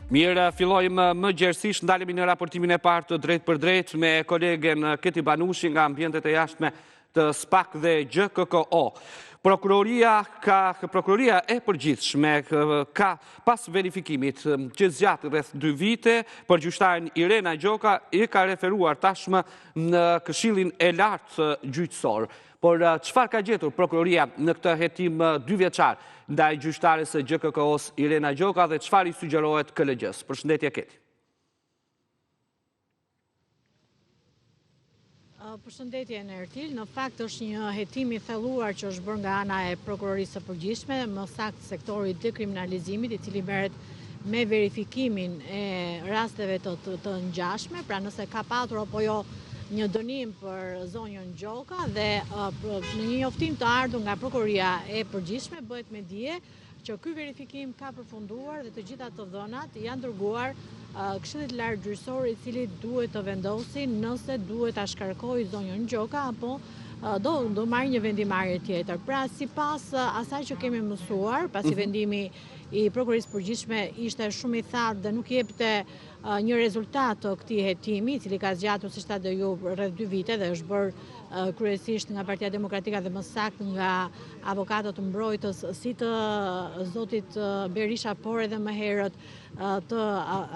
Mirë, fillojmë më gjerësisht, ndalemi në raportimin e parë të drejtpërdrejtë me kolegen Keti Banushi nga ambientet e jashtme të SPAK dhe GJKKO. Prokuroria ka Prokuroria e Përgjithshme ka pas verifikimit që zgjati rreth 2 vite për gjyqtaren Irena Gjoka i ka referuar tashmë në Këshillin e Lartë Gjyqësor. Por çfarë ka gjetur prokuroria në këtë hetim dyvjeçar ndaj gjyqtares së GJKKO-s Irena Gjoka dhe çfarë i sugjerohet KLGJ-së? Përshëndetje Keti. Përshëndetje Nertil, në fakt është një hetim i thelluar që është bërë nga ana e Prokurorisë së Përgjithshme, më saktë sektori i dekriminalizimit, i cili merret me verifikimin e rasteve të, të, të ngjashme, pra nëse ka patur apo jo një dënim për zonjën Gjoka dhe në një njoftim të ardhur nga Prokuroria e Përgjithshme bëhet me dije që ky verifikim ka përfunduar dhe të gjitha të dhënat janë dërguar Këshillit të Lartë Gjyqësor i cili duhet të vendosi nëse duhet ta shkarkojë zonjën Gjoka apo do do marrë një vendimmarrje tjetër. Pra sipas asaj që kemi mësuar, pasi mhm. vendimi i Prokurorisë së Përgjithshme ishte shumë i thatë dhe nuk jepte një rezultat të këtij hetimi, i cili ka zgjatur siç thatë dhe ju rreth 2 vite dhe është bërë kryesisht nga Partia Demokratike dhe më saktë nga avokatët mbrojtës si të zotit Berisha, por edhe më herët të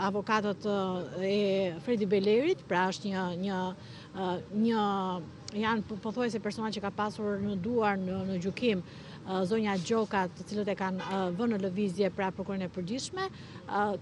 avokatët e Fredi Belerit, pra është një një një janë pothuajse persona që ka pasur në duar në, në gjykim zonja Gjoka, të cilët e kanë vënë në lëvizje pra prokurorinë e përgjithshme,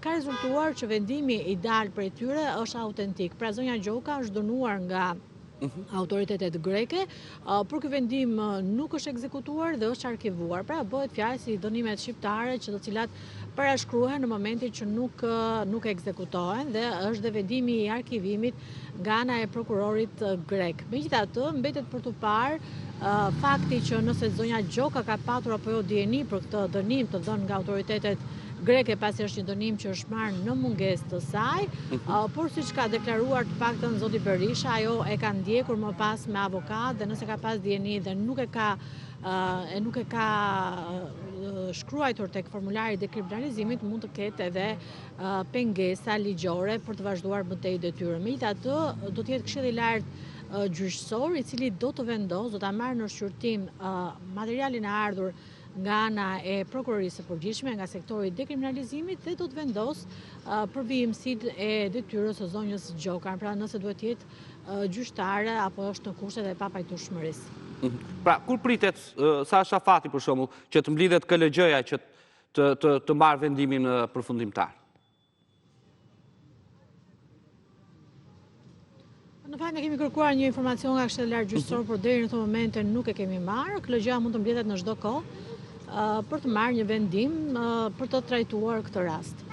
ka rezultuar që vendimi i dalë prej tyre është autentik. Pra zonja Gjoka është dënuar nga mhm. autoritetet greke, por ky vendim nuk është ekzekutuar dhe është arkivuar. Pra bëhet fjalë si dënimet shqiptare që të cilat parashkruhen në momentin që nuk nuk ekzekutohen dhe është dhe vendimi i arkivimit nga ana e prokurorit grek. Megjithatë, mbetet për t'u parë fakti që nëse zonja Gjoka ka patur apo jo dijeni për këtë dënim të dhënë nga autoritetet greke pasi është një dënim që është marrë në mungesë të saj, mhm. por siç ka deklaruar të paktën zoti Berisha, ajo e ka ndjekur më pas me avokat dhe nëse ka pas dijeni dhe nuk e ka e nuk e ka shkruajtur tek formulari i dekriminalizimit, mund të ketë edhe pengesa ligjore për të vazhduar më tej detyrën. Megjithatë, do të jetë Këshilli i Lartë Gjyqësor, i cili do të vendosë, do ta marrë në shqyrtim materialin e ardhur nga ana e Prokurorisë së Përgjithshme, nga sektori i dekriminalizimit dhe do të vendosë për vijimësinë e detyrës së zonjës Gjoka, pra nëse duhet të jetë gjyqtare apo është në kushtet e papajtueshmërisë. Mhm. Pra, kur pritet, sa është afati për shembull, që të mblidhet KLGJ-ja që të, të, të marrë vendimin përfundimtar? Në fakt ne kemi kërkuar një informacion nga Këshilli i Lartë Gjyqësor, mhm. por deri në këto momente nuk e kemi marrë. KLGJ-ja mund të mblidhet në çdo kohë për të marrë një vendim për të trajtuar këtë rast.